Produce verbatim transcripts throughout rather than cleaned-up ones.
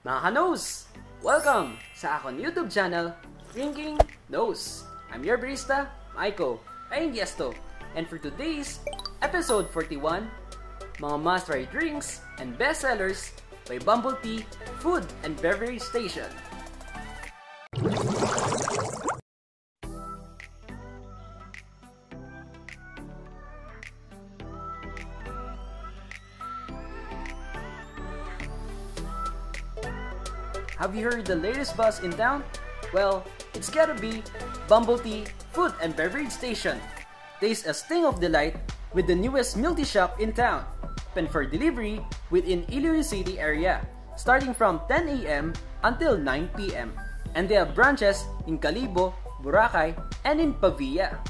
Mga ka-Nos! Welcome sa akon YouTube channel, Drinking Nos. I'm your barista, Maiko Painggesto. And for today's episode forty-one, mga must-try drinks and best sellers by Bumble Tea Food and Beverage Station. Have you heard the latest buzz in town? Well, it's gotta be Bumble Tea Food and Beverage Station. Taste a sting of delight with the newest milk tea shop in town. Open for delivery within Iloilo City area, starting from ten a m until nine p m. And they have branches in Kalibo, Boracay, and in Pavia.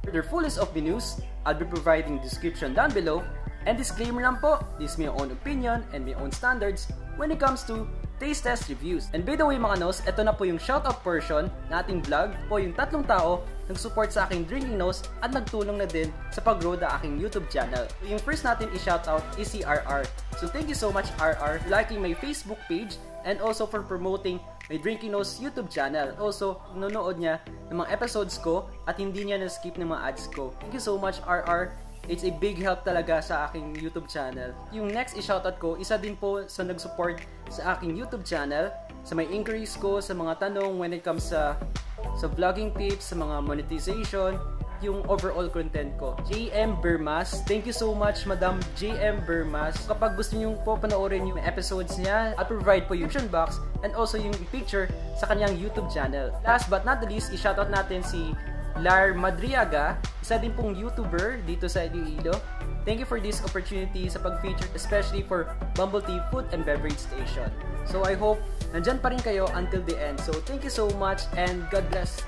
For their fullest of menus, I'll be providing description down below. And disclaimer lang po, this is my own opinion and my own standards when it comes to taste test reviews. And by the way, mga Nos, ito na po yung shoutout portion ng ating vlog. Po yung tatlong tao nag-support sa aking Drinking Nos at nagtulong na din sa pag-grow na aking YouTube channel. So, yung first natin i-shoutout is si R R. So thank you so much, R R, for liking my Facebook page and also for promoting my Drinking Nos YouTube channel. Also, nanonood niya ng mga episodes ko at hindi niya na-skip ng mga ads ko. Thank you so much, R R. It's a big help talaga sa aking YouTube channel. Yung next i-shoutout ko, isa din po sa nag-support sa aking YouTube channel, sa may inquiries ko, sa mga tanong when it comes sa sa vlogging tips, sa mga monetization, yung overall content ko. J M Bermas, thank you so much, Madam J M Bermas. Kapag gusto niyo po panoorin yung episodes niya, I'll provide po yung description box and also yung picture sa kanyang YouTube channel. Last but not the least, i-shoutout natin si Lar Madriaga, isa din pong YouTuber dito sa Iloilo. Thank you for this opportunity sa pag-feature, especially for Bumble Tea Food and Beverage Station. So I hope nandyan pa rin kayo until the end. So thank you so much and God bless.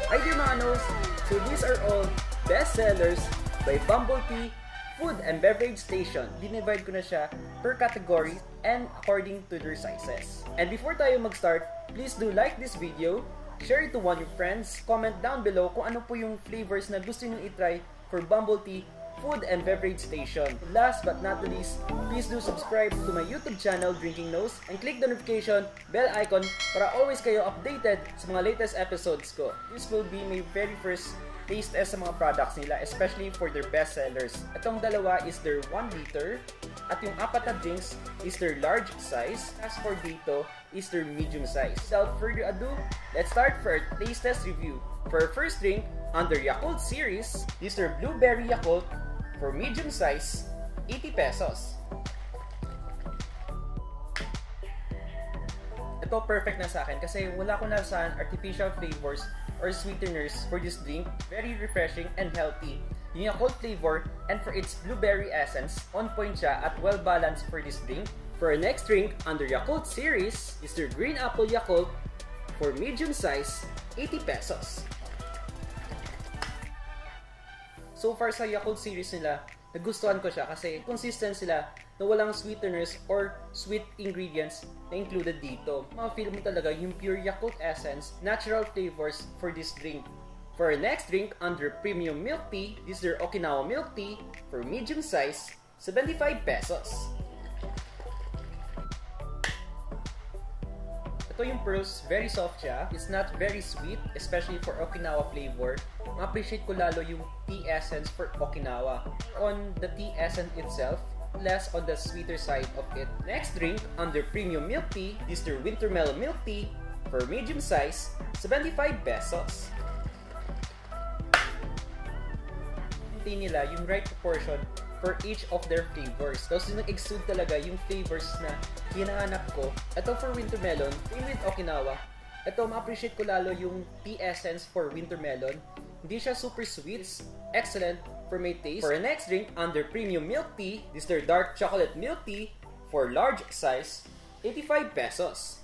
Hi there, mga Nos! So these are all best sellers by Bumble Tea Food and Beverage Station. Dinivide ko na siya per category and according to their sizes. And before tayo mag-start, please do like this video, share it to one of your friends, comment down below kung ano po yung flavors na gusto niyo i-try for Bumble Tea Food and Beverage Station. Last but not the least, please do subscribe to my YouTube channel, Drinking Nos, and click the notification bell icon para always kayo updated sa mga latest episodes ko. This will be my very first taste test sa mga products nila, especially for their best sellers. Itong dalawa is their one liter, at yung apat na drinks is their large size. As for dito, is their medium size. Without further ado, let's start for our taste test review. For our first drink, under Yakult series, is their blueberry Yakult for medium size, eighty pesos. Ito perfect na sa akin kasi wala ko nasahan artificial flavors or sweeteners for this drink. Very refreshing and healthy yung Yakult flavor, and for its blueberry essence, on point siya at well balanced for this drink. For our next drink under Yakult series is their green apple Yakult for medium size, eighty pesos. So far sa Yakult series nila, nagustuhan ko siya kasi consistent sila na walang sweeteners or sweet ingredients na included dito. Ma-feel mo talaga yung pure Yakult essence, natural flavors for this drink. For our next drink under Premium Milk Tea, is their Okinawa Milk Tea for medium size, seventy-five pesos. Ito yung pearls, very soft siya. It's not very sweet, especially for Okinawa flavor. Ma-appreciate ko lalo yung tea essence for Okinawa. On the tea essence itself, less on the sweeter side of it. Next drink under Premium Milk Tea is their Winter Melon Milk Tea for medium size, seventy-five pesos. Tea nila yung right proportion for each of their flavors. Tapos yung nag-exude talaga yung flavors na hinahanap ko. Ito for winter melon, same with Okinawa. Ito, ma-appreciate ko lalo yung tea essence for winter melon. Hindi siya super sweet. It's excellent for my taste. For the next drink, under Premium Milk Tea, this is their dark chocolate milk tea for large size, eighty-five pesos.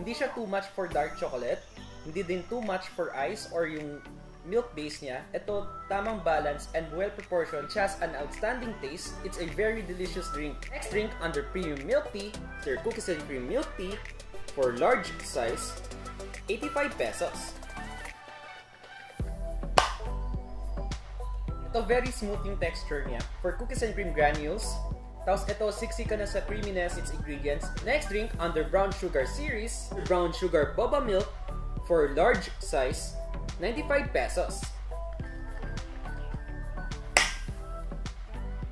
Hindi siya too much for dark chocolate, hindi din too much for ice or yung milk base niya. Ito, tamang balance and well proportioned. It has an outstanding taste. It's a very delicious drink. Next drink under Premium Milk Tea, their cookies and cream milk tea for large size, eighty-five pesos. Ito, very smooth yung texture niya. For cookies and cream granules, Tapos ito, sixty ka na sa creaminess, its ingredients. Next drink under Brown Sugar series, Brown Sugar Boba Milk for large size, ninety-five pesos.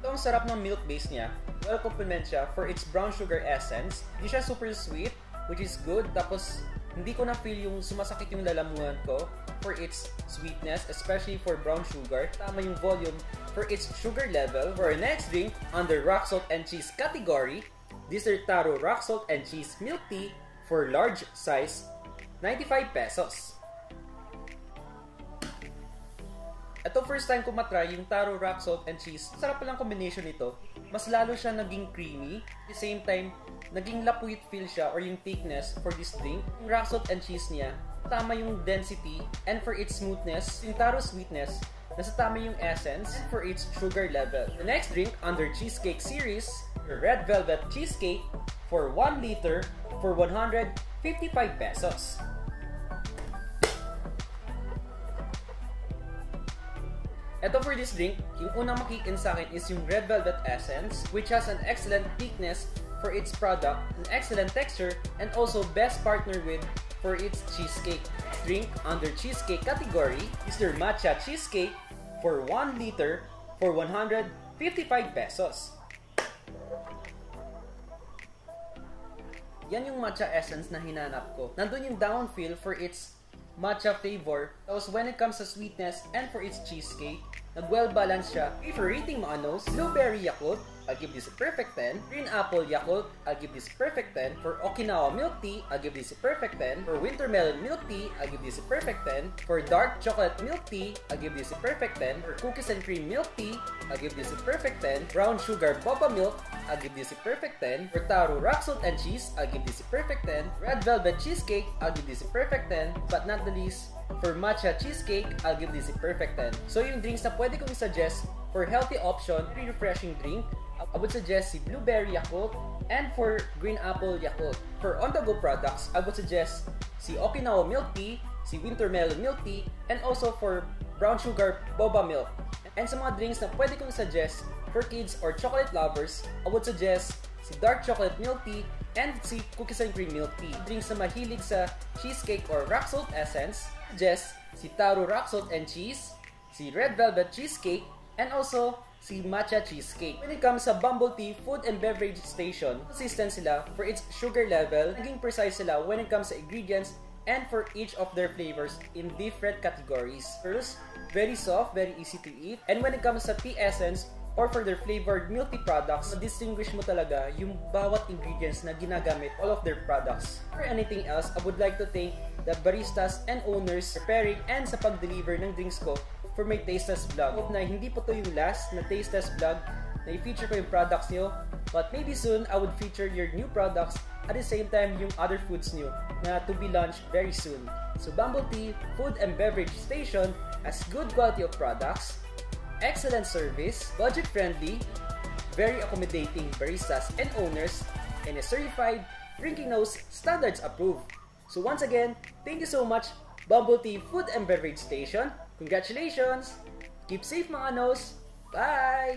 Ito ang sarap ng milk base niya. Well complement siya for its brown sugar essence. Hindi siya super sweet, which is good. Tapos, hindi ko na-feel yung sumasakit yung lalamunan ko for its sweetness, especially for brown sugar. Tama yung volume for its sugar level. For our next drink, under rock salt and cheese category, this is Taro Rock Salt and Cheese Milk Tea for large size, ninety-five pesos. Ito first time ko matry yung taro rock salt and cheese. Sarap palang combination nito. Mas lalo siya naging creamy. At the same time, naging lapuyot feel siya or yung thickness for this drink. Yung rock salt and cheese niya, tama yung density. And for its smoothness, yung taro sweetness, nasa tama yung essence. And for its sugar level. The next drink under cheesecake series, red velvet cheesecake for one liter for one hundred fifty-five pesos. Ito for this drink, yung unang makikin sa akin is yung red velvet essence, which has an excellent thickness for its product, an excellent texture, and also best partner with for its cheesecake. Drink under cheesecake category is their matcha cheesecake for one liter for one hundred fifty-five pesos. Yan yung matcha essence na hinanap ko. Nandun yung down feel for its matcha flavor. Tapos when it comes sa sweetness and for its cheesecake, nag-well balance siya. If rating mo ano, blueberry Yakult, I'll give this a perfect ten. Green apple Yakult, I'll give this a perfect ten. For Okinawa milk tea, I'll give this a perfect ten. For winter melon milk tea, I'll give this a perfect ten. For dark chocolate milk tea, I'll give this a perfect ten. For cookies and cream milk tea, I'll give this a perfect ten. Brown sugar boba milk, I'll give this a perfect ten. For taro rock salt and cheese, I'll give this a perfect ten. Red velvet cheesecake, I'll give this a perfect ten. But not the least, for matcha cheesecake, I'll give this a perfect ten. So yung drinks na pwede kong suggest for healthy option, very refreshing drink, I would suggest si blueberry Yakult and for green apple Yakult. For on-the-go products, I would suggest si Okinawa milk tea, si winter melon milk tea, and also for brown sugar boba milk. And sa mga drinks na pwede kong suggest for kids or chocolate lovers, I would suggest si dark chocolate milk tea and si cookies and cream milk tea. Drinks na mahilig sa cheesecake or rock salt essence, suggest si taro rock salt and cheese, si red velvet cheesecake, and also si matcha cheesecake. When it comes sa Bumble Tea Food and Beverage Station, consistent sila for its sugar level. Naging precise sila when it comes sa ingredients and for each of their flavors in different categories. First, very soft, very easy to eat. And when it comes sa tea essence or for their flavored milk tea products, ma-distinguish mo talaga yung bawat ingredients na ginagamit all of their products. For anything else, I would like to thank the baristas and owners preparing and sa pag-deliver ng drinks ko for my Taste Test vlog. Hope na hindi po to yung last na Taste Test vlog na i-feature ko yung products nyo, but maybe soon I would feature your new products at the same time yung other foods nyo na to be launched very soon. So Bumble Tea Food and Beverage Station has good quality of products, excellent service, budget-friendly, very accommodating baristas and owners, and a certified drinking nose standards approved. So once again, thank you so much, Bumble Tea Food and Beverage Station. Congratulations! Keep safe, mga nos! Bye!